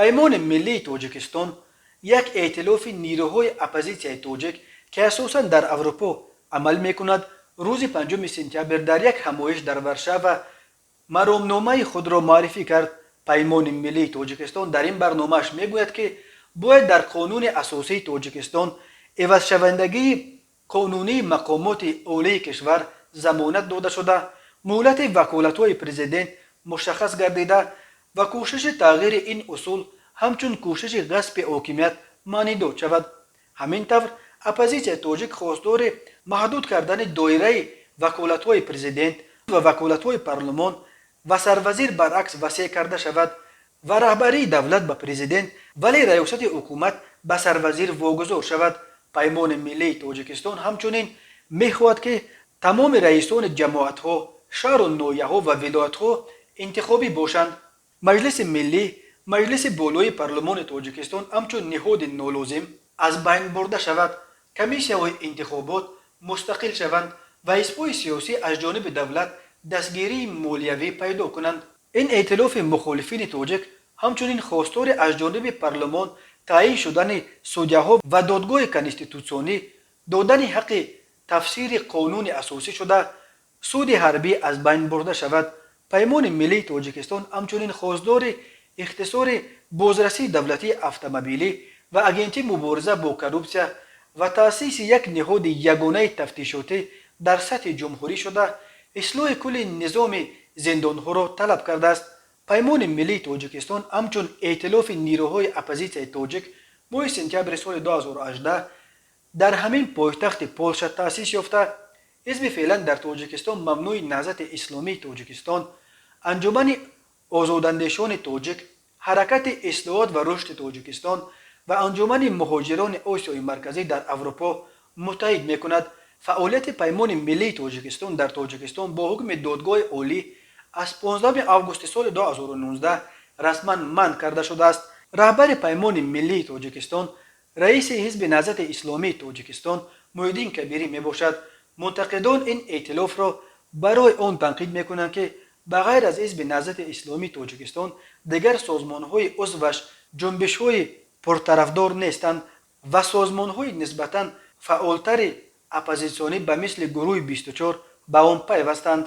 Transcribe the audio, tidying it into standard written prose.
Паймони миллии Тоҷикистон як эътилофи нирӯҳои оппозитсияи тоҷик, ки асосан дар Аврупо амал мекунад, рӯзи 5 сентябр дар як ҳамоиш дар Варшава маромномаи худро муаррифӣ кард. Паймони миллии Тоҷикистон дар ин барномааш мегӯяд, ки бояд дар Қонуни асосии Тоҷикистон ивазшавандагии қонунии мақомоти олии кишвар замонат дода шуда, муҳлати ваколатҳои президент мушаххас гардида ва кӯшиши тағйири ин усул ҳамчун кӯшиши ғасби ҳокимият маънидод шавад. Ҳамин тавр, оппозитсияи тоҷик хостдори маҳдуд кардани доираи ваколатҳои президент ва ваколатҳои парлумон ва сарвазир баръакс васеъ карда шавад ва раҳбарии давлат ба президент, вале раёсати ҳукумат ба сарвазир вогузор шавад. Паймони миллии Тоҷикистон ҳамчунин мехоҳад, ки тамоми раисони ҷамоатҳо, шаҳру ноҳияҳо ва вилоятҳо интихобӣ бошанд, Маҷлиси миллӣ, маҷлиси болоии парлумони Тоҷикистон, ҳамчун ниҳоди нолозим аз байн бурда шавад, комиссияҳои интихобот мустақил шаванд ва ҳизбҳои сиёсӣ аз ҷониби давлат дастгирии молиявӣ пайдо кунанд. Ин эътилофи мухолифини тоҷик ҳамчунин хостори аз ҷониби парлумон таъйин шудани судяҳо ва Додгоҳи конститутсионӣ, додани ҳаққи тафсири Қонуни асосӣ шуда, суди ҳарбӣ аз байн бурда шавад. Паймони миллии Тоҷикистон ҳамчунин хоздори ихтисори бозрасии давлатии автомобилӣ ва Агентии мубориза бо коррупсия ва таъсиси як ниҳоди ягонаи тафтишотӣ дар сатҳи ҷумҳурӣ шуда, ислоҳи кулли низоми зиндонҳоро талаб кардааст. Паймони миллии Тоҷикистон ҳамчун эътилофи нирӯҳои оппозитсияи тоҷик моҳи сентябри соли 2018 дар ҳамин пойтахти Полша таъсис ёфта, ҳизби феълан дар Тоҷикистон мамнӯи Наҳзати исломии Тоҷикистон, Анҷумани озодандешони тоҷик, Ҳаракати ислоҳот ва рушди Тоҷикистон ва Анҷумани муҳоҷирони Осиёи Марказӣ дар Аврупо муттаҳид мекунад. Фаъолияти Паймони миллии Тоҷикистон дар Тоҷикистон бо ҳукми Додгоҳи олӣ аз 15 августи соли 2019 расман манъ карда шудааст. Раҳбари Паймони миллии Тоҷикистон раиси Ҳизби Наҳзати исломии Тоҷикистон Муҳиддин Кабирӣ мебошад. Мунтақидон ин эътилофро барои он танқид мекунанд, ки ба ғайр аз Ҳизби Наҳзати исломии Тоҷикистон дигар созмонҳои узваш ҷунбишҳои пуртарафдор нестанд ва созмонҳои нисбатан фаъолтари оппозитсионӣ ба мисли Гурӯҳи 24 ба он пайвастанд.